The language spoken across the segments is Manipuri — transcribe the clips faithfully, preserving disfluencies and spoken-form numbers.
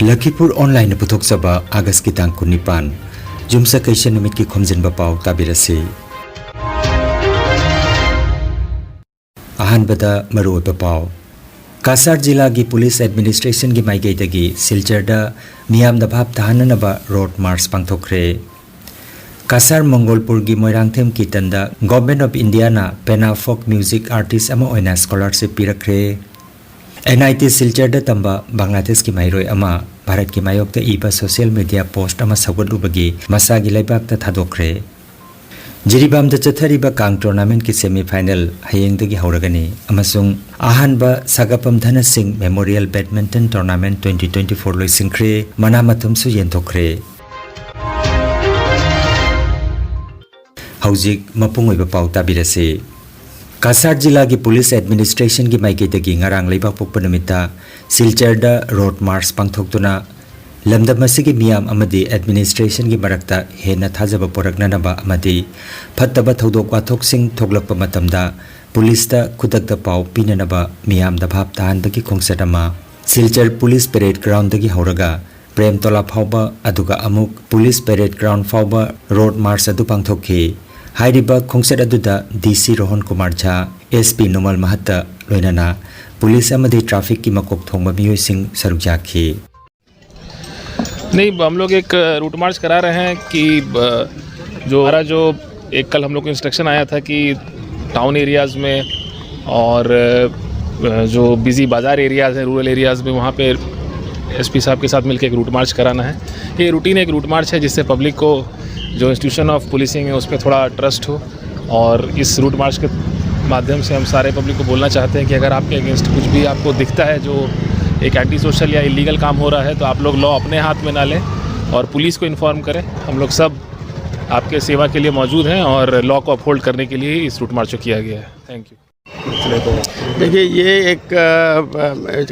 ꯂꯈꯤꯄꯨꯔ ꯑꯣꯟꯂꯥꯏꯟꯅ ꯄꯨꯊꯣꯛꯆꯕ ꯑꯥꯒꯁꯀꯤ ꯇꯥꯡ ꯀꯨꯟꯅꯤꯄꯥꯟ, ꯌꯨꯝꯁꯀꯩꯁ ꯅꯨꯃꯤꯠꯀꯤ ꯈꯣꯝꯖꯤꯟꯕ ꯄꯥꯎ ꯇꯥꯕꯤꯔꯁꯤ꯫ ꯑꯍꯥꯟꯕꯗ ꯃꯔꯨꯑꯣꯏꯕ ꯄꯥꯎ꯫ ꯀꯁꯥꯔ ꯖꯤꯂꯥꯒꯤ ꯄꯨꯂꯤꯁ ꯑꯦꯗꯃꯤꯅꯤꯁꯇ꯭ꯔꯦꯁꯟꯒꯤ ꯃꯥꯏꯀꯩꯗꯒꯤ ꯁꯤꯜꯆꯔꯗ ꯃꯤꯌꯥꯝꯗ ꯚꯥꯞ ꯇꯥꯍꯟꯅꯅꯕ ꯔꯣꯗ ꯃꯥꯔꯆ ꯄꯥꯡꯊꯣꯛꯈ꯭ꯔꯦ꯫ ꯀꯁꯥꯔ ꯃꯪꯒꯣꯜꯄꯨꯔꯒꯤ ꯃꯣꯏꯔꯥꯡꯊꯦꯝ ꯀꯤꯇꯟꯗ Government of Indiaꯅ ꯄꯦꯅꯥ ꯐꯣꯛ ꯃ꯭ꯌꯨꯖꯤꯛ ꯑꯥꯔꯇꯤꯁ ꯑꯃ ꯑꯣꯏꯅ ꯁ꯭ꯀꯣꯂꯥꯔꯁꯤꯞ ꯄꯤꯔꯛꯈ꯭ꯔꯦ꯫ ꯑꯦꯟ ꯑꯥꯏ ꯇꯤ ꯁꯤꯜꯆꯔꯗ ꯇꯝꯕ ꯕꯪꯒ꯭ꯂꯥꯗꯦꯁꯀꯤ ꯃꯍꯩꯔꯣꯏ ꯑꯃ ꯚꯥꯔꯠꯀꯤ ꯃꯥꯌꯣꯛꯇ ꯏꯕ ꯁꯣꯁꯤꯌꯦꯜ ꯃꯤꯗꯤꯌꯥ ꯄꯣꯁ꯭ꯠ ꯑꯃ ꯁꯧꯒꯠꯂꯨꯕꯒꯤ ꯃꯁꯥꯒꯤ ꯂꯩꯕꯥꯛꯇ ꯊꯥꯗꯣꯛꯈ꯭ꯔꯦ꯫ ꯖꯤꯔꯤꯕꯥꯝꯗ ꯆꯠꯊꯔꯤꯕ ꯀꯥꯡ ꯇꯣꯔꯅꯥꯃꯦꯟꯠꯀꯤ ꯁꯦꯃꯤ ꯐꯥꯏꯅꯦꯜ ꯍꯌꯦꯡꯗꯒꯤ ꯍꯧꯔꯒꯅꯤ ꯑꯃꯁꯨꯡ ꯑꯍꯥꯟꯕ ꯁꯥꯒꯥꯄꯝ ꯙꯅ ꯁꯤꯡ memorial badminton tournament twenty twenty-four ꯂꯣꯏꯁꯤꯟꯈ꯭ꯔꯦ, ꯃꯅꯥ ꯃꯊꯨꯝꯁꯨ ꯌꯦꯟꯊꯣꯛꯈ꯭ꯔꯦ꯫ ꯍꯧꯖꯤꯛ ꯃꯄꯨꯡ ꯑꯣꯏꯕ ꯄꯥꯎ ꯇꯥꯕꯤꯔꯁꯤ꯫ ꯀꯁꯥꯔ ꯖꯤꯂꯥꯒꯤ ꯄꯨꯂꯤꯁ ꯑꯦꯗꯃꯤꯅꯤꯁꯇ꯭ꯔꯦꯁꯟꯒꯤ ꯃꯥꯏꯀꯩꯗꯒꯤ ꯉꯔꯥꯡ ꯂꯩꯕꯥꯛꯄꯣꯛꯄ ꯅꯨꯃꯤꯠꯇ ꯁꯤꯜꯆꯔꯗ ꯔꯣꯗ ꯃꯥꯔꯆ ꯄꯥꯡꯊꯣꯛꯇꯨꯅ ꯂꯝꯗꯝ ꯑꯁꯤꯒꯤ ꯃꯤꯌꯥꯝ ꯑꯃꯗꯤ ꯑꯦꯗꯃꯤꯅꯤꯁꯇ꯭ꯔꯦꯁꯟꯒꯤ ꯃꯔꯛꯇ ꯍꯦꯟꯅ ꯊꯥꯖꯕ ꯄꯨꯔꯛꯅꯅꯕ ꯑꯃꯗꯤ ꯐꯠꯇꯕ ꯊꯧꯗꯣꯛ ꯋꯥꯊꯣꯛꯁꯤꯡ ꯊꯣꯛꯂꯛꯄ ꯃꯇꯝꯗ ꯄꯨꯂꯤꯁꯇ ꯈꯨꯗꯛꯇ ꯄꯥꯎ ꯄꯤꯅꯅꯕ ꯃꯤꯌꯥꯝꯗ ꯚꯥꯞ ꯇꯥꯍꯟꯕꯒꯤ ꯈꯣꯡꯆꯠ ꯑꯃ ꯁꯤꯜꯆꯔ ꯄꯨꯂꯤꯁ ꯄꯦꯔꯦꯗ ꯒ꯭ꯔꯥꯎꯟꯗꯒꯤ ꯍꯧꯔꯒ ꯄ꯭ꯔꯦꯝꯇꯣꯂꯥ ꯐꯥꯎꯕ, ꯑꯗꯨꯒ ꯑꯃꯨꯛ ꯄꯨꯂꯤꯁ ꯄꯦꯔꯦꯗ ꯒ꯭ꯔꯥꯎꯟ ꯐꯥꯎꯕ ꯔꯣꯗ ꯃꯥꯔꯆ ꯑꯗꯨ ꯄꯥꯡꯊꯣꯛꯈꯤ꯫ ꯍꯥꯏꯔꯤꯕ ꯈꯣꯡꯆꯠ ꯑꯗꯨꯗ ꯗꯤ ꯁꯤ ꯔꯣꯍꯟ ꯀꯨꯃꯥꯔ ꯖꯥ, ꯑꯦꯁ ꯄꯤ ꯅꯨꯃꯜ ꯃꯍꯠꯇ ꯂꯣꯏꯅꯅ ꯄꯨꯂꯤꯁ ꯑꯃꯗꯤ ꯇ꯭ꯔꯥꯐꯤꯛꯀꯤ ꯃꯀꯣꯛ ꯊꯣꯡꯕ ꯃꯤꯑꯣꯏꯁꯤꯡ ꯁꯔꯨꯛ ꯌꯥꯈꯤ꯫ नहीं, हम लोग एक रूट मार्च करा रहे हैं कि अ, जो हमारा जो एक कल हम लोग को इंस्ट्रक्शन आया था कि टाउन एरियाज़ में और अ, जो बिजी बाज़ार एरियाज़ हैं, रूरल एरियाज़ में, वहाँ पे एसपी साहब के साथ मिलकर एक रूट मार्च कराना है। ये रूटीन एक रूट मार्च है, जिससे पब्लिक को जो इंस्टीट्यूशन ऑफ पुलिसिंग है, उस पर थोड़ा ट्रस्ट हो। और इस रूट मार्च के माध्यम से हम सारे पब्लिक को बोलना चाहते हैं कि अगर आपके अगेंस्ट कुछ भी आपको दिखता है जो एक एंटी सोशल या इलीगल काम हो रहा है, तो आप लोग लॉ अपने हाथ में ना लें और पुलिस को इन्फॉर्म करें। हम लोग सब आपके सेवा के लिए मौजूद हैं और लॉ को अपहोल्ड करने के लिए ही इस रूट मार्च को किया गया है। Thank you. देखिए, ये एक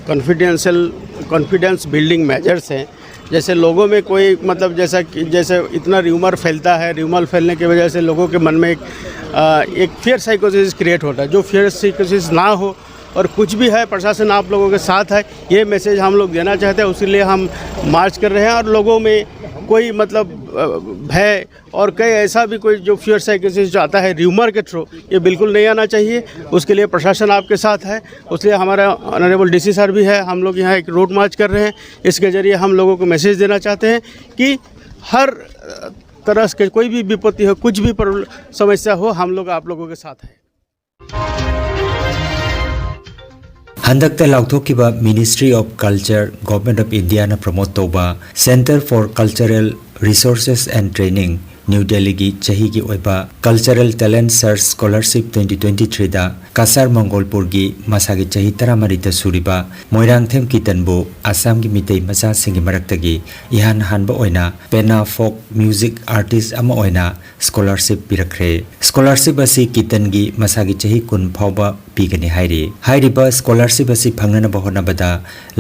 कॉन्फिडेंशियल कॉन्फिडेंस बिल्डिंग मेजर्स हैं। जैसे लोगों में कोई, मतलब, जैसा कि जैसे इतना र्यूमर फैलता है, र्यूमर फैलने की वजह से लोगों के मन में एक अ, एक फियर साइकोसिस क्रिएट होता है। जो फियर साइकोसिस ना हो, और कुछ भी है, प्रशासन आप लोगों के साथ है, ये मैसेज हम लोग देना चाहते हैं। उसके लिए हम मार्च कर रहे हैं और लोगों में कोई, मतलब, अ, भय और कई ऐसा भी कोई जो फियर साइकोसिस जो आता है र्यूमर के थ्रू, ये बिल्कुल नहीं आना चाहिए। उसके लिए प्रशासन आपके साथ है। उसलिए हमारा ऑनरेबल डीसी सर भी है, हम लोग यहाँ एक रोड मार्च कर रहे हैं। इसके जरिए हम लोगों को मैसेज देना चाहते हैं कि हर तरह से कोई भी विपत्ति हो, कुछ भी प्रॉब्लम, समस्या हो, हम लोग आप लोगों के साथ हैं। ꯍꯟꯗꯛꯇ ꯂꯥꯎꯊꯣꯛꯈꯤꯕ Ministry of Culture, Government of Indiaꯅ promote ꯇꯧꯕ Centre for Cultural Resources and Training, New Delhiꯒꯤ ꯆꯍꯤꯒꯤ ꯑꯣꯏꯕ Cultural Talent Search Scholarship twenty twenty-threeꯗ Cachar ꯃꯪꯒꯣꯜꯄꯨꯔꯒꯤ ꯃꯁꯥꯒꯤ ꯆꯍꯤ ꯇꯔꯥꯃꯔꯤꯗ ꯁꯨꯔꯤꯕ ꯃꯣꯏꯔꯥꯡꯊꯦꯝ ꯀꯤꯇꯟꯕꯨ ꯑꯁꯥꯝꯒꯤ ꯃꯤꯇꯩ ꯃꯆꯥꯁꯤꯡꯒꯤ ꯃꯔꯛꯇꯒꯤ ꯏꯍꯥꯟ ꯍꯥꯟꯕ ꯑꯣꯏꯅ ꯄꯦꯅꯥ ꯐꯣꯛ ꯃ꯭ꯌꯨꯖꯤꯛ ꯑꯥꯔꯇꯤꯁ ꯑꯃ ꯑꯣꯏꯅ ꯁ꯭ꯀꯣꯂꯥꯔꯁꯤꯞ ꯄꯤꯔꯛꯈ꯭ꯔꯦ꯫ ꯁ꯭ꯀꯣꯂꯥꯔꯁꯤꯞ ꯑꯁꯤ ꯀꯤꯇꯟꯒꯤ ꯃꯁꯥꯒꯤ ꯆꯍꯤ ꯀꯨꯟ ꯐꯥꯎꯕ ꯄꯤꯒꯅꯤ ꯍꯥꯏꯔꯤ꯫ ꯍꯥꯏꯔꯤꯕ ꯁ꯭ꯀꯣꯂꯥꯔꯁꯤꯞ ꯑꯁꯤ ꯐꯪꯅꯅꯕ ꯍꯣꯠꯅꯕꯗ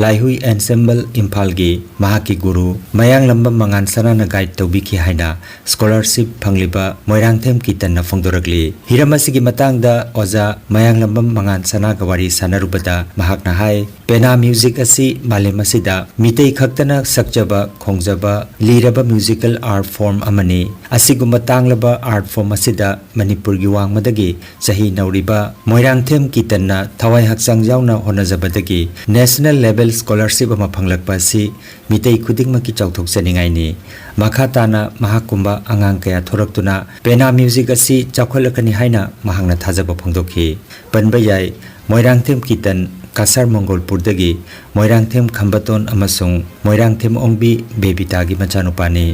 ꯂꯥꯏꯍꯨꯏ ꯑꯦꯟꯁꯦꯝꯕꯜ ꯏꯝꯐꯥꯜꯒꯤ ꯃꯍꯥꯛꯀꯤ ꯒꯨꯔꯨ ꯃꯌꯥꯡꯂꯝꯕꯝ ꯃꯉꯥꯟ ꯁꯅꯥꯅ ꯒꯥꯏꯗ ꯇꯧꯕꯤꯈꯤ ꯍꯥꯏꯅ ꯁ꯭ꯀꯣꯂꯥꯔꯁꯤꯞ ꯐꯪꯂꯤꯕ ꯃꯣꯏꯔꯥꯡꯊꯦꯝ ꯀꯤꯇꯟꯅ ꯐꯣꯡꯗꯣꯔꯛꯂꯤ꯫ ꯍꯤꯔꯝ ꯑꯁꯤꯒꯤ ꯃꯇꯥꯡꯗ ꯑꯣꯖꯥ ꯃꯌꯥꯡꯂꯝꯕꯝ ꯃꯉꯥꯟ ꯁꯅꯥꯒ ꯋꯥꯔꯤ ꯁꯥꯟꯅꯔꯨꯕꯗ ꯃꯍꯥꯛꯅ ꯍꯥꯏ, ꯄꯦꯅꯥ ꯃ꯭ꯌꯨꯖꯤꯛ ꯑꯁꯤ ꯃꯥꯂꯦꯝ ꯑꯁꯤꯗ ꯃꯤꯇꯩ ꯈꯛꯇꯅ ꯁꯛꯆꯕ, ꯈꯣꯡꯖꯕ, ꯂꯤꯔꯕ ꯃ꯭ꯌꯨꯖꯤꯀꯦꯜ ꯑꯥꯔꯠ ꯐꯣꯔꯝ ꯑꯃꯅꯤ꯫ ꯑꯁꯤꯒꯨꯝꯕ ꯇꯥꯡꯂꯕ ꯑꯥꯔꯠ ꯐꯣꯔꯝ ꯑꯁꯤꯗ ꯃꯅꯤꯄꯨꯔꯒꯤ ꯋꯥꯡꯃꯗꯒꯤ ꯆꯍꯤ ꯅꯧꯔꯤꯕ ꯃꯣꯏꯔꯥꯡꯊꯦꯝ ꯀꯤꯇꯟꯅ ꯊꯋꯥꯏ ꯍꯛꯆꯥꯡ ꯌꯥꯎꯅ ꯍꯣꯠꯅꯖꯕꯗꯒꯤ ꯅꯦꯁꯅꯦꯜ ꯂꯦꯚꯦꯜ ꯁ꯭ꯀꯣꯂꯥꯔꯁꯤꯞ ꯑꯃ ꯐꯪꯂꯛꯄ ꯑꯁꯤ ꯃꯤꯇꯩ ꯈꯨꯗꯤꯡꯃꯛꯀꯤ ꯆꯥꯎꯊꯣꯛꯆꯅꯤꯡꯉꯥꯏꯅꯤ꯫ ꯃꯈꯥ ꯇꯥꯅ ꯃꯍꯥꯛꯀꯨꯝꯕ ꯑꯉꯥꯡ ꯀꯌꯥ ꯊꯣꯔꯛꯇꯨꯅ ꯄꯦꯅꯥ ꯃ꯭ꯌꯨꯖꯤꯛ ꯑꯁꯤ ꯆꯥꯎꯈꯠꯂꯛꯀꯅꯤ ꯍꯥꯏꯅ ꯃꯍꯥꯛꯅ ꯊꯥꯖꯕ ꯐꯣꯡꯗꯣꯛꯈꯤ꯫ ꯄꯟꯕ ꯌꯥꯏ, ꯃꯣꯏꯔꯥꯡꯊꯦꯝ ꯀꯤꯇꯟ ꯀꯁꯥꯔ ꯃꯪꯒꯣꯜꯄꯨꯔꯗꯒꯤ ꯃꯣꯏꯔꯥꯡꯊꯦꯝ ꯈꯝꯕꯇꯣꯟ ꯑꯃꯁꯨꯡ ꯃꯣꯏꯔꯥꯡꯊꯦꯝ ꯑꯣꯡꯕꯤ ꯕꯦꯕꯤꯇꯥꯒꯤ ꯃꯆꯥꯅꯨꯄꯥꯅꯤ꯫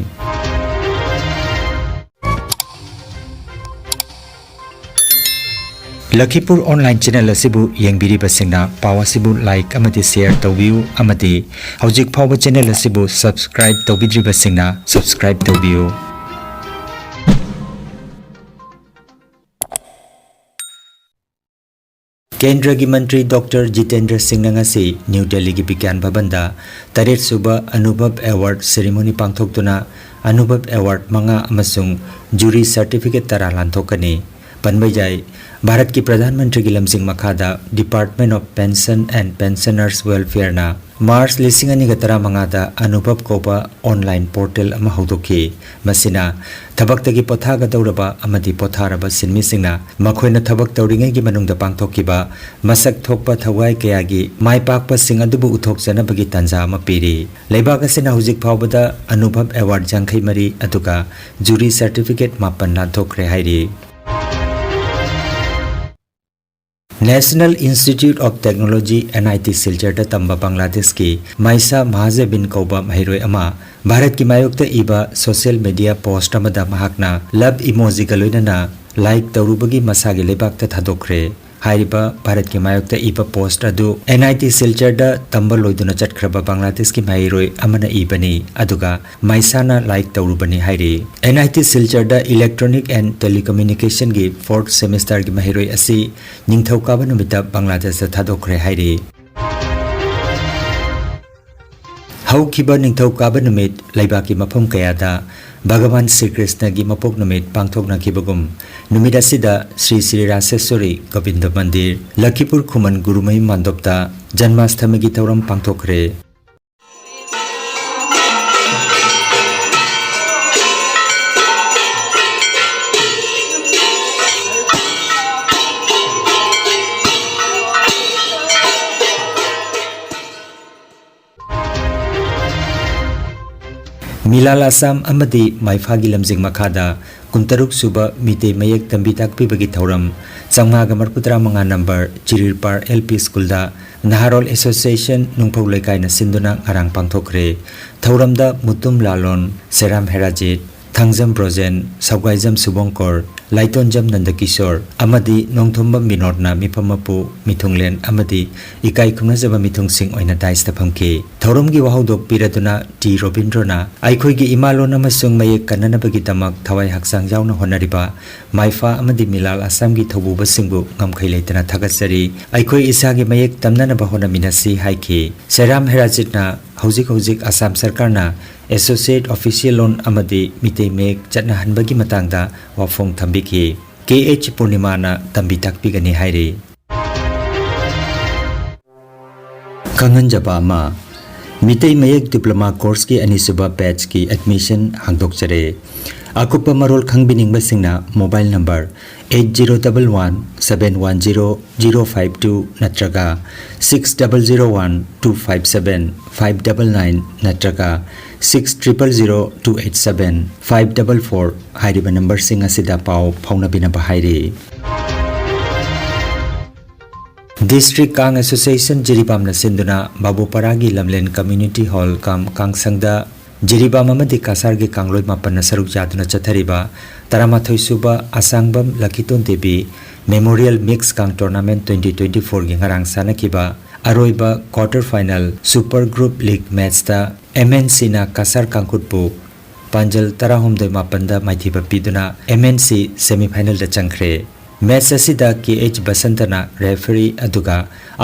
ꯂꯈꯤꯄꯨꯔ ꯑꯣꯟꯂꯥꯏꯟ ꯆꯦꯅꯦꯜ ꯑꯁꯤꯕꯨ ꯌꯦꯡꯕꯤꯔꯤꯕꯁꯤꯡꯅ ꯄꯥꯎ ꯑꯁꯤꯕꯨ ꯂꯥꯏꯛ ꯑꯃꯗꯤ ꯁꯦꯌꯔ ꯇꯧꯕꯤꯌꯨ ꯑꯃꯗꯤ ꯍꯧꯖꯤꯛ ꯐꯥꯎꯕ ꯆꯦꯅꯦꯜ ꯑꯁꯤꯕꯨ ꯁꯕꯁꯀ꯭ꯔꯥꯏꯕ ꯇꯧꯕꯤꯗ꯭ꯔꯤꯕꯁꯤꯡꯅ ꯁꯕꯁꯀ꯭ꯔꯥꯏꯕ ꯇꯧꯕꯤꯌꯨ꯫ ꯀꯦꯟꯗ꯭ꯔꯒꯤ ꯃꯟꯇ꯭ꯔꯤ ꯗꯣꯛꯇꯔ ꯖꯤꯇꯦꯟꯗ꯭ꯔ ꯁꯤꯡꯅ ꯉꯁꯤ ꯅ꯭ꯌꯨ ꯗꯦꯜꯂꯤꯒꯤ ꯕꯤꯒ꯭ꯌꯥꯟ ꯚꯕꯟꯗ ꯇꯔꯦꯠ ꯁꯨꯕ ꯑꯅꯨꯚꯕ ꯑꯦꯋꯥꯔꯗ ꯁꯦꯔꯤꯃꯣꯅꯤ ꯄꯥꯡꯊꯣꯛꯇꯨꯅ ꯑꯅꯨꯚꯕ ꯑꯦꯋꯥꯔꯗ ꯃꯉꯥ ꯑꯃꯁꯨꯡ ꯖꯨꯔꯤ ꯁꯔꯇꯤꯐꯤꯀꯦꯠ ꯇꯔꯥ ꯂꯥꯟꯊꯣꯛꯀꯅꯤ꯫ ꯄꯟꯕ ꯌꯥꯏ꯫ ꯚꯥꯔꯠꯀꯤ ꯄ꯭ꯔꯙꯥꯟ ꯃꯟꯇ꯭ꯔꯤꯒꯤ ꯂꯝꯖꯤꯡ ꯃꯈꯥꯗ Department of Pension and Pensioners Welfare ꯅ ꯃꯥꯔꯆ ꯂꯤꯁꯤꯡ ꯑꯅꯤꯒ ꯇꯔꯥꯃꯉꯥꯗ ꯑꯅꯨꯚꯕ ꯀꯧꯕ online portal ꯑꯃ ꯍꯧꯗꯣꯛꯈꯤ꯫ ꯃꯁꯤꯅ ꯊꯕꯛꯇꯒꯤ ꯄꯣꯊꯥꯒꯗꯧꯔꯕ ꯑꯃꯗꯤ ꯄꯣꯊꯥꯔꯕ ꯁꯤꯟꯃꯤꯁꯤꯡꯅ ꯃꯈꯣꯏꯅ ꯊꯕꯛ ꯇꯧꯔꯤꯉꯩꯒꯤ ꯃꯅꯨꯡꯗ ꯄꯥꯡꯊꯣꯛꯈꯤꯕ ꯃꯁꯛ ꯊꯣꯛꯄ ꯊꯧꯒꯥꯏ ꯀꯌꯥꯒꯤ ꯃꯥꯏ ꯄꯥꯛꯄꯁꯤꯡ ꯑꯗꯨꯕꯨ ꯎꯠꯊꯣꯛꯆꯅꯕꯒꯤ ꯇꯥꯟꯖꯥ ꯑꯃ ꯄꯤꯔꯤ꯫ ꯂꯩꯕꯥꯛ ꯑꯁꯤꯅ ꯍꯧꯖꯤꯛ ꯐꯥꯎꯕꯗ ꯑꯅꯨꯚꯕ award ꯌꯥꯡꯈꯩ ꯃꯔꯤ ꯑꯗꯨꯒ jury certificate ꯃꯥꯄꯟ ꯂꯥꯟꯊꯣꯛꯈ꯭ꯔꯦ ꯍꯥꯏꯔꯤ꯫ National Institute of Technology, N I T ꯁꯤꯜꯆꯔꯗ ꯇꯝꯕ ꯕꯪꯒ꯭ꯂꯥꯗꯦꯁꯀꯤ ꯃꯥꯏꯁꯥ ꯃꯍꯥꯖꯦꯕꯤꯟ ꯀꯧꯕ ꯃꯍꯩꯔꯣꯏ ꯑꯃ ꯚꯥꯔꯠꯀꯤ ꯃꯥꯌꯣꯛꯇ ꯏꯕ social media post ꯑꯃꯗ ꯃꯍꯥꯛꯅ love emoji ꯒ ꯂꯣꯏꯅꯅ like ꯇꯧꯔꯨꯕꯒꯤ ꯃꯁꯥꯒꯤ ꯂꯩꯕꯥꯛꯇ ꯊꯥꯗꯣꯛꯈ꯭ꯔꯦ꯫ ꯍꯥꯏꯔꯤꯕ ꯚꯥꯔꯠꯀꯤ ꯃꯥꯌꯣꯛꯇ ꯏꯕ post ꯑꯗꯨ N I T ꯁꯤꯜꯆꯔꯗ ꯇꯝꯕ ꯂꯣꯏꯗꯨꯅ ꯆꯠꯈ꯭ꯔꯕ ꯕꯪꯒ꯭ꯂꯥꯗꯦꯁꯀꯤ ꯃꯍꯩꯔꯣꯏ ꯑꯃꯅ ꯏꯕꯅꯤ, ꯑꯗꯨꯒ ꯃꯥꯏꯁꯥꯅ like ꯇꯧꯔꯨꯕꯅꯤ ꯍꯥꯏꯔꯤ꯫ N I T ꯁꯤꯜꯆꯔꯗ Electronic and Telecommunication ꯒꯤ fourth semester ꯒꯤ ꯃꯍꯩꯔꯣꯏ ꯑꯁꯤ ꯅꯤꯡꯊꯧꯀꯥꯕ ꯅꯨꯃꯤꯠꯇ ꯕꯪꯒ꯭ꯂꯥꯗꯦꯁꯇ ꯊꯥꯗꯣꯛꯈ꯭ꯔꯦ ꯍꯥꯏꯔꯤ꯫ ꯍꯧꯈꯤꯕ ꯅꯤꯡꯊꯧꯀꯥꯕ ꯅꯨꯃꯤꯠ ꯂꯩꯕꯥꯛꯀꯤ ꯃꯐꯝ ꯀꯌꯥꯗ ꯚꯒꯋꯥꯟ ꯁ꯭ꯔꯤ ꯀ꯭ꯔꯤꯁꯅꯒꯤ ꯃꯄꯣꯛ ꯅꯨꯃꯤꯠ ꯄꯥꯡꯊꯣꯛꯅꯈꯤꯕꯒꯨꯝ, ꯅꯨꯃꯤꯠ ꯑꯁꯤꯗ ꯁ꯭ꯔꯤ ꯁ꯭ꯔꯤ ꯔꯥꯖꯦꯁ꯭ꯋꯔꯤ ꯒꯣꯕꯤꯟꯗ ꯃꯟꯗꯤꯔ, ꯂꯈꯤꯄꯨꯔ ꯈꯨꯃꯟ ꯒꯨꯔꯨꯃꯌꯨꯝ ꯃꯥꯟꯗꯣꯞꯇ ꯖꯟꯃꯥꯁꯇꯃꯤꯒꯤ ꯊꯧꯔꯝ ꯄꯥꯡꯊꯣꯛꯈ꯭ꯔꯦ꯫ ꯃꯤꯂꯥꯜ ꯑꯁꯥꯝ ꯑꯃꯗꯤ ꯃꯥꯏꯐꯥꯒꯤ ꯂꯝꯖꯤꯡ ꯃꯈꯥꯗ ꯀꯨꯟꯇꯔꯨꯛ ꯁꯨꯕ ꯃꯤꯇꯩ ꯃꯌꯦꯛ ꯇꯝꯕꯤ ꯇꯥꯛꯄꯤꯕꯒꯤ ꯊꯧꯔꯝ ꯆꯥꯝꯃꯉꯥꯒ ꯃꯔꯤꯐꯨꯇꯔꯥ ꯃꯉꯥ number ꯆꯤꯔꯤꯔꯄꯥꯔ L P school ꯗ ꯅꯍꯥꯔꯣꯜ Association ꯅꯨꯡꯐꯧ ꯂꯩꯀꯥꯏꯅ ꯁꯤꯟꯗꯨꯅ ꯉꯔꯥꯡ ꯄꯥꯡꯊꯣꯛꯈ꯭ꯔꯦ꯫ ꯊꯧꯔꯝꯗ ꯃꯨꯇꯨꯝ ꯂꯥꯂꯣꯟ, ꯁꯦꯔꯥꯝ ꯍꯦꯔꯥꯖꯤꯠ, ꯊꯥꯡꯖꯝ ꯕ꯭ꯔꯣꯖꯦꯟ, ꯁꯧꯒꯥꯏꯖꯝ ꯁꯨꯕꯣꯡꯀꯣꯔ, ꯂꯥꯏꯇꯣꯟꯖꯝ ꯅꯟꯗꯀꯤꯁꯣꯔ ꯑꯃꯗꯤ ꯅꯣꯡꯊꯣꯝꯕꯝ ꯕꯤꯅꯣꯗꯅ ꯃꯤꯐꯝ ꯃꯄꯨ, ꯃꯤꯊꯨꯡꯂꯦꯟ ꯑꯃꯗꯤ ꯏꯀꯥꯏ ꯈꯨꯝꯅꯖꯕ ꯃꯤꯊꯨꯡꯁꯤꯡ ꯑꯣꯏꯅ dais ꯇ ꯐꯝꯈꯤ꯫ ꯊꯧꯔꯝꯒꯤ ꯋꯥꯍꯧꯗꯣꯛ ꯄꯤꯔꯗꯨꯅ ꯇꯤ ꯔꯣꯕꯤꯟꯗ꯭ꯔꯣꯅ ꯑꯩꯈꯣꯏꯒꯤ ꯏꯃꯥꯂꯣꯟ ꯑꯃꯁꯨꯡ ꯃꯌꯦꯛ ꯀꯟꯅꯅꯕꯒꯤꯗꯃꯛ ꯊꯋꯥꯏ ꯍꯛꯆꯥꯡ ꯌꯥꯎꯅ ꯍꯣꯠꯅꯔꯤꯕ ꯃꯥꯏꯐꯥ ꯑꯃꯗꯤ ꯃꯤꯂꯥꯜ ꯑꯁꯥꯝꯒꯤ ꯊꯧꯕꯨꯕꯁꯤꯡꯕꯨ ꯉꯝꯈꯩ ꯂꯩꯇꯅ ꯊꯥꯒꯠꯆꯔꯤ꯫ ꯑꯩꯈꯣꯏ ꯏꯁꯥꯒꯤ ꯃꯌꯦꯛ ꯇꯝꯅꯅꯕ ꯍꯣꯠꯅꯃꯤꯟꯅꯁꯤ ꯍꯥꯏꯈꯤ꯫ ꯁꯦꯔꯥꯝ ꯍꯦꯔꯥꯖꯤꯠꯅ ꯍꯧꯖꯤꯛ ꯍꯧꯖꯤꯛ ꯑꯁꯥꯝ ꯁꯔꯀꯥꯔꯅ associate official loan ꯑꯃꯗꯤ ꯃꯤꯇꯩ ꯃꯌꯦꯛ ꯆꯠꯅꯍꯟꯕꯒꯤ ꯃꯇꯥꯡꯗ ꯋꯥꯐꯣꯡ ꯊꯝꯕꯤꯈꯤ꯫ ꯀꯦ ꯑꯩꯆ ꯄꯨꯔꯅꯤꯃꯥꯅ ꯇꯝꯕꯤ ꯇꯥꯛꯄꯤꯒꯅꯤ ꯍꯥꯏꯔꯤ꯫ ꯈꯪꯍꯟꯖꯕ ꯑꯃ, ꯃꯤꯇꯩ ꯃꯌꯦꯛ diploma courseꯀꯤ ꯑꯅꯤꯁꯨꯕ batchꯀꯤ admission ꯍꯥꯡꯗꯣꯛꯆꯔꯦ꯫ ꯑꯀꯨꯞꯄ ꯃꯔꯣꯜ ꯈꯪꯕꯤꯅꯤꯡꯕꯁꯤꯡꯅ mobile number eight zero double one seven one zero zero five two ꯅꯠꯇ꯭ꯔꯒ six double zero one two five seven five double nine ꯅꯠꯇ꯭ꯔꯒ six triple zero two eight seven five double four ꯍꯥꯏꯔꯤꯕ numberꯁꯤꯡ ꯑꯁꯤꯗ ꯄꯥꯎ ꯐꯥꯎꯅꯕꯤꯅꯕ ꯍꯥꯏꯔꯤ꯫ District Kang Association ꯖꯤꯔꯤꯕꯥꯝꯅ ꯁꯤꯟꯗꯨꯅ ꯕꯥꯕꯨꯄꯥꯔꯥꯒꯤ ꯂꯝꯂꯦꯟ community hall cum ꯀꯥꯡꯁꯪꯗ ꯖꯤꯔꯤꯕꯥꯝ ꯑꯃꯗꯤ ꯀꯁꯥꯔꯒꯤ ꯀꯥꯡꯂꯣꯏ ꯃꯥꯄꯟꯅ ꯁꯔꯨꯛ ꯌꯥꯗꯨꯅ ꯆꯠꯊꯔꯤꯕ ꯇꯔꯥꯃꯥꯊꯣꯏ ꯁꯨꯕ Asangbam Lakiton Devi Memorial Mix Kang Tournamentꯇ꯭ꯋꯦꯟꯇꯤ ꯇ꯭ꯋꯦꯟꯇꯤ ꯐꯣꯔꯒꯤ ꯉꯔꯥꯡ ꯁꯥꯟꯅꯈꯤꯕ ꯑꯔꯣꯏꯕ quarter final Super Group League matchꯇ ꯑꯦꯝ ꯑꯦꯟ ꯁꯤꯅ ꯀꯁꯥꯔ ꯀꯥꯡꯈꯨꯠꯄꯨ ꯄꯥꯟꯖꯜ ꯇꯔꯥꯍꯨꯝꯗꯣꯏ ꯃꯥꯄꯟꯗ ꯃꯥꯏꯊꯤꯕ ꯄꯤꯗꯨꯅ ꯑꯦꯝ ꯑꯦꯟ ꯁꯤ semifinalꯗ ꯆꯪꯈ꯭ꯔꯦ꯫ Match ꯑꯁꯤꯗ ꯀꯦ ꯑꯩꯆ ꯕꯁꯟꯇꯅ referee ꯑꯗꯨꯒ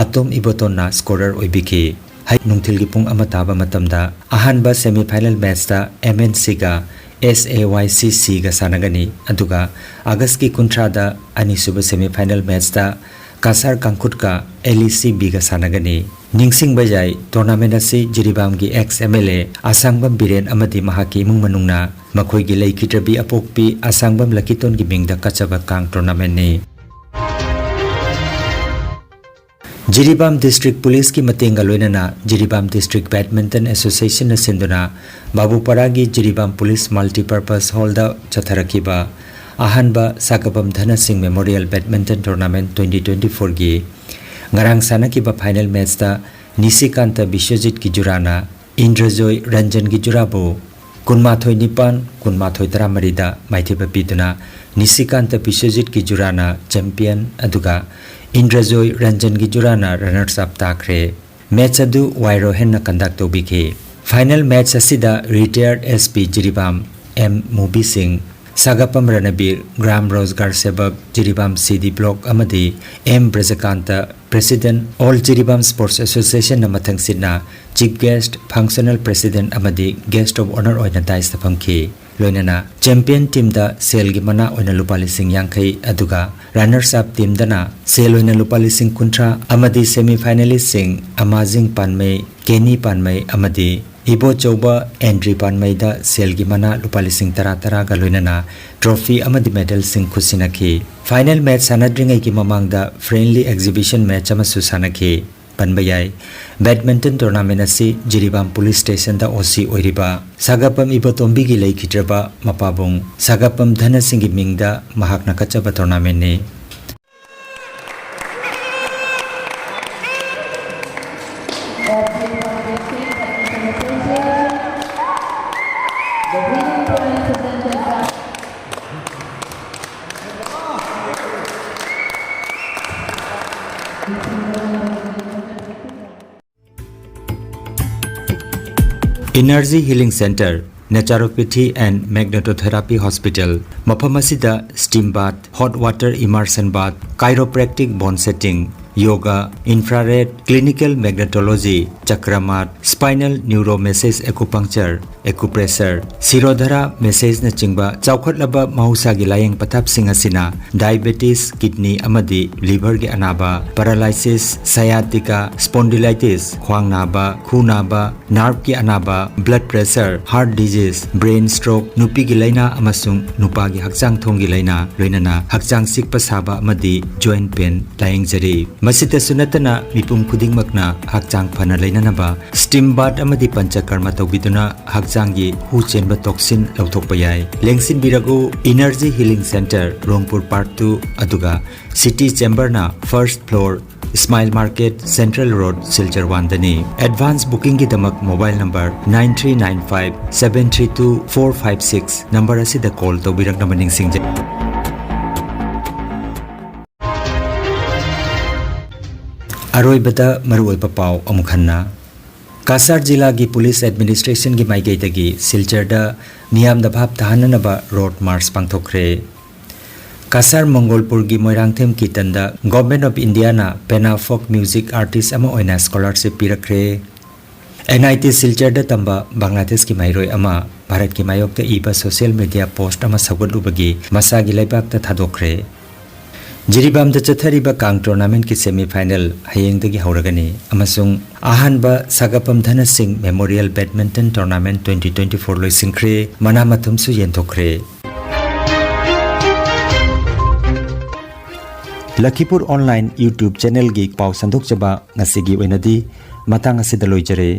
ꯑꯇꯣꯝ ꯏꯕꯣꯇꯣꯟꯅ scorer ꯑꯣꯏꯕꯤꯈꯤ꯫ ꯍꯌꯦꯡ ꯅꯨꯡꯊꯤꯜꯒꯤ ꯄꯨꯡ ꯑꯃ ꯇꯥꯕ ꯃꯇꯝꯗ ꯑꯍꯥꯟꯕ semifinal matchꯇ ꯑꯦꯝ ꯑꯦꯟ ꯁꯤꯒ ꯑꯦꯁ ꯑꯦ ꯋꯥꯏ ꯁꯤ ꯁꯤꯒ ꯁꯥꯟꯅꯒꯅꯤ, ꯑꯗꯨꯒ ꯑꯥꯒꯁꯀꯤ ꯀꯨꯟꯊ꯭ꯔꯥꯗ ꯑꯅꯤꯁꯨꯕ semifinal matchꯇ ꯀꯁꯥꯔ ꯀꯥꯡꯈꯨꯠꯀ ꯑꯦꯜ ꯏ ꯁꯤ ꯕꯤꯒ ꯁꯥꯟꯅꯒꯅꯤ꯫ ꯅꯤꯡꯁꯤꯡꯕ ꯌꯥꯏ, tournament ꯑꯁꯤ ꯖꯤꯔꯤꯕꯥꯝꯒꯤ ex M L A ꯑꯁꯥꯡꯕꯝ Biren ꯑꯃꯗꯤ ꯃꯍꯥꯛꯀꯤ ꯏꯃꯨꯡ ꯃꯅꯨꯡꯅ ꯃꯈꯣꯏꯒꯤ ꯂꯩꯈꯤꯗ꯭ꯔꯕꯤ ꯑꯄꯣꯛꯄꯤ ꯑꯁꯥꯡꯕꯝ ꯂꯀꯤꯇꯣꯟꯒꯤ ꯃꯤꯡꯗ ꯀꯠꯆꯕ ꯀꯥꯡ tournamentꯅꯤ꯫ ꯖꯤꯔꯤꯕꯥꯝ District Policeꯀꯤ ꯃꯇꯦꯡꯒ ꯂꯣꯏꯅꯅ ꯖꯤꯔꯤꯕꯥꯝ District Badminton Associationꯅ ꯁꯤꯟꯗꯨꯅ ꯕꯥꯕꯨꯄꯥꯔꯥꯒꯤ ꯖꯤꯔꯤꯕꯥꯝ Police Multipurpose Hallꯗ ꯆꯠꯊꯔꯛꯈꯤꯕ ꯑꯍꯥꯟꯕ ꯁꯥꯒꯕꯝ ꯙꯅ ꯁꯤꯡ Memorial Badminton Tournament twenty twenty fourꯒꯤ ꯉꯔꯥꯡ ꯁꯥꯟꯅꯈꯤꯕ final matchꯇ ꯅꯤꯁꯤꯀꯥꯟꯇ ꯕꯤꯁ꯭ꯋꯖꯤꯠꯀꯤ ꯖꯨꯔꯥꯅ ꯏꯟꯗ꯭ꯔꯖꯣꯏ ꯔꯟꯖꯟꯒꯤ ꯖꯨꯔꯥꯕꯨ ꯀꯨꯟꯃꯥꯊꯣꯏ ꯅꯤꯄꯥꯟ, ꯀꯨꯟꯃꯥꯊꯣꯏ ꯇꯔꯥꯃꯔꯤꯗ ꯃꯥꯏꯊꯤꯕ ꯄꯤꯗꯨꯅ ꯅꯤꯁꯤꯀꯥꯟꯇ ꯕꯤꯁ꯭ꯋꯖꯤꯠꯀꯤ ꯖꯨꯔꯥꯅ champion ꯑꯗꯨꯒ ꯏꯟꯗ꯭ꯔꯖꯣꯏ ꯔꯟꯖꯟꯒꯤ ꯖꯨꯔꯥꯅ runners up ꯇꯥꯈ꯭ꯔꯦ꯫ Match ꯑꯗꯨ ꯋꯥꯏ ꯔꯣꯍꯟꯅ conduct ꯇꯧꯕꯤꯈꯤ꯫ Final match ꯑꯁꯤꯗ retired S P Jiribam M Mubi Singh, Sagapam Ranbir, Gram Rozgar Sevak, Jiribam C D Block ꯑꯃꯗꯤ M Brajakanta, President, All Jiribam Sports Associationꯅ ꯃꯊꯪꯁꯤꯠꯅ Chief Guest, Functional President ꯑꯃꯗꯤ Guest of Honour ꯑꯣꯏꯅ daisꯇ ꯐꯝꯈꯤ꯫ ꯂꯣꯏꯅꯅ ꯆꯦꯝꯄꯤꯌꯟ ꯇꯤꯝꯗ ꯁꯦꯜꯒꯤ ꯃꯅꯥ ꯑꯣꯏꯅ ꯂꯨꯄꯥ ꯂꯤꯁꯤꯡ ꯌꯥꯡꯈꯩ, ꯑꯗꯨꯒ ꯔꯅꯔꯁ ꯑꯞ ꯇꯤꯝꯗꯅ ꯁꯦꯜ ꯑꯣꯏꯅ ꯂꯨꯄꯥ ꯂꯤꯁꯤꯡ ꯀꯨꯟꯊ꯭ꯔꯥ ꯑꯃꯗꯤ ꯁꯦꯃꯤ ꯐꯥꯏꯅꯦꯂꯤꯁꯁꯤꯡ ꯑꯃꯥꯖꯤꯡ ꯄꯥꯟꯃꯩ, ꯀꯦꯅꯤ ꯄꯥꯟꯃꯩ ꯑꯃꯗꯤ ꯏꯕꯣꯆꯧꯕ ꯑꯦꯟꯗ꯭ꯔꯤ ꯄꯥꯟꯃꯩꯗ ꯁꯦꯜꯒꯤ ꯃꯅꯥ ꯂꯨꯄꯥ ꯂꯤꯁꯤꯡ ꯇꯔꯥ ꯇꯔꯥꯒ ꯂꯣꯏꯅꯅ ꯇ꯭ꯔꯣꯐꯤ ꯑꯃꯗꯤ ꯃꯦꯗꯜꯁꯤꯡ ꯈꯨꯠꯁꯤꯟꯅꯈꯤ꯫ ꯐꯥꯏꯅꯦꯜ ꯃꯦꯆ ꯁꯥꯟꯅꯗ꯭ꯔꯤꯉꯩꯒꯤ ꯃꯃꯥꯡꯗ ꯐ꯭ꯔꯦꯟꯂꯤ ꯑꯦꯛꯖꯤꯕꯤꯁꯟ ꯃꯦꯆ ꯑꯃꯁꯨ ꯁꯥꯟꯅꯈꯤ꯫ ꯄꯟꯕ ꯌꯥꯏ꯫ ꯕꯦꯗꯃꯤꯟꯇꯟ ꯇꯣꯔꯅꯥꯃꯦꯟ ꯑꯁꯤ ꯖꯤꯔꯤꯕꯥꯝ ꯄꯨꯂꯤꯁ ꯁ꯭ꯇꯦꯁꯟꯗ ꯑꯣ ꯁꯤ ꯑꯣꯏꯔꯤꯕ ꯁꯥꯒꯥꯄꯝ ꯏꯕꯣꯇꯣꯝꯕꯤꯒꯤ ꯂꯩꯈꯤꯗ꯭ꯔꯕ ꯃꯄꯥꯕꯨꯡ ꯁꯥꯒꯥꯄꯝ ꯙꯅꯁꯤꯡꯒꯤ ꯃꯤꯡꯗ ꯃꯍꯥꯛꯅ ꯀꯠꯆꯕ ꯇꯣꯔꯅꯥꯃꯦꯟꯅꯤ꯫ Energy Healing Center, Naturopathy and Magnetotherapy Hospital, ꯃꯐꯝ ꯑꯁꯤꯗ steam bath, hot water immersion bath, chiropractic bone setting, yoga, infrared, clinical magnetology, ꯆꯀ꯭ꯔꯃꯥꯠ, spinal neuromassage acupuncture, acupressure, ꯁꯤꯔꯣꯙꯔꯥ ꯃꯦꯁꯦꯖꯅꯆꯤꯡꯕ ꯆꯥꯎꯈꯠꯂꯕ ꯃꯍꯧꯁꯥꯒꯤ ꯂꯥꯌꯦꯡ ꯄꯊꯥꯞꯁꯤꯡ ꯑꯁꯤꯅ diabetes, kidney ꯑꯃꯗꯤ liver ꯒꯤ ꯑꯅꯥꯕ, paralysis, sciatica, spondylitis, ꯈ꯭ꯋꯥꯡ ꯅꯥꯕ, ꯈꯨ ꯅꯥꯕ, nerve ꯀꯤ ꯑꯅꯥꯕ, blood pressure, heart disease, brain stroke, ꯅꯨꯄꯤꯒꯤ ꯂꯥꯏꯅꯥ ꯑꯃꯁꯨꯡ ꯅꯨꯄꯥꯒꯤ ꯍꯛꯆꯥꯡ ꯊꯣꯡꯒꯤ ꯂꯥꯏꯅꯥ, ꯂꯣꯏꯅꯅ ꯍꯛꯆꯥꯡ ꯆꯤꯛꯄ ꯁꯥꯕ ꯑꯃꯗꯤ joint pain ꯂꯥꯌꯦꯡꯖꯔꯤ꯫ ꯃꯁꯤꯇꯁꯨ ꯅꯠꯇꯅ ꯃꯤꯄꯨꯝ ꯈꯨꯗꯤꯡꯃꯛꯅ ꯍꯛꯆꯥꯡ ꯐꯅ ꯂꯩꯅꯅꯕ steam bath ꯑꯃꯗꯤ ꯄꯟꯆꯀꯔꯃ ꯇꯧꯕꯤꯗꯨꯅ ꯍꯛꯆꯥꯡꯒꯤ ꯍꯨ ꯆꯦꯟꯕ toxin ꯂꯧꯊꯣꯛꯄ ꯌꯥꯏ꯫ ꯂꯦꯡꯁꯤꯟꯕꯤꯔꯛꯎ, Energy Healing Center, ꯔꯣꯡꯄꯨꯔ Park two, ꯑꯗꯨꯒ City Chamber ꯅ first floor, Smile Market, Central Road, Silchar one ꯗꯅꯤ꯫ Advance booking ꯒꯤꯗꯃꯛ mobile number nine three nine five seven three two four five six number ꯑꯁꯤꯗ call ꯇꯧꯕꯤꯔꯛꯅꯕ ꯅꯤꯡꯁꯤꯡꯖꯔꯤ꯫ ꯑꯔꯣꯏꯕꯗ ꯃꯔꯨꯑꯣꯏꯕ ꯄꯥꯎ ꯑꯃꯨꯛ ꯍꯟꯅ꯫ ꯀꯁꯥꯔ ꯖꯤꯂꯥꯒꯤ ꯄꯨꯂꯤꯁ ꯑꯦꯗꯃꯤꯅꯤꯁꯇ꯭ꯔꯦꯁꯟꯒꯤ ꯃꯥꯏꯀꯩꯗꯒꯤ ꯁꯤꯜꯆꯔꯗ ꯃꯤꯌꯥꯝꯗ ꯚꯥꯞ ꯇꯥꯍꯟꯅꯅꯕ ꯔꯣꯗ ꯃꯥꯔꯆ ꯄꯥꯡꯊꯣꯛꯈ꯭ꯔꯦ꯫ ꯀꯁꯥꯔ ꯃꯪꯒꯣꯜꯄꯨꯔꯒꯤ ꯃꯣꯏꯔꯥꯡꯊꯦꯝ ꯀꯤꯇꯟꯗ Government of India ꯅ ꯄꯦꯅꯥ ꯐꯣꯛ ꯃ꯭ꯌꯨꯖꯤꯛ ꯑꯥꯔꯇꯤꯁ ꯑꯃ ꯑꯣꯏꯅ ꯁ꯭ꯀꯣꯂꯥꯔꯁꯤꯞ ꯄꯤꯔꯛꯈ꯭ꯔꯦ꯫ ꯑꯦꯟ ꯑꯥꯏ ꯇꯤ ꯁꯤꯜꯆꯔꯗ ꯇꯝꯕ ꯕꯪꯒ꯭ꯂꯥꯗꯦꯁꯀꯤ ꯃꯍꯩꯔꯣꯏ ꯑꯃ ꯚꯥꯔꯠꯀꯤ ꯃꯥꯌꯣꯛꯇ ꯏꯕ social media post ꯑꯃ ꯁꯧꯒꯠꯂꯨꯕꯒꯤ ꯃꯁꯥꯒꯤ ꯂꯩꯕꯥꯛꯇ ꯊꯥꯗꯣꯛꯈ꯭ꯔꯦ꯫ ꯖꯤꯔꯤꯕꯥꯝꯗ ꯆꯠꯊꯔꯤꯕ ꯀꯥꯡ tournamentꯀꯤ semi final ꯍꯌꯦꯡꯗꯒꯤ ꯍꯧꯔꯒꯅꯤ ꯑꯃꯁꯨꯡ ꯑꯍꯥꯟꯕ ꯁꯥꯒꯥꯄꯝ ꯙꯅ ꯁꯤꯡ Memorial Badminton Tournament twenty twenty-four ꯂꯣꯏꯁꯤꯟꯈ꯭ꯔꯦ, ꯃꯅꯥ ꯃꯊꯨꯝꯁꯨ ꯌꯦꯟꯊꯣꯛꯈ꯭ꯔꯦ꯫ ꯂꯈꯤꯄꯨꯔ online YouTube channelꯒꯤ ꯄꯥꯎ ꯁꯟꯗꯣꯛꯆꯕ ꯉꯁꯤꯒꯤ ꯑꯣꯏꯅꯗꯤ ꯃꯇꯥꯡ ꯑꯁꯤꯗ ꯂꯣꯏꯖꯔꯦ꯫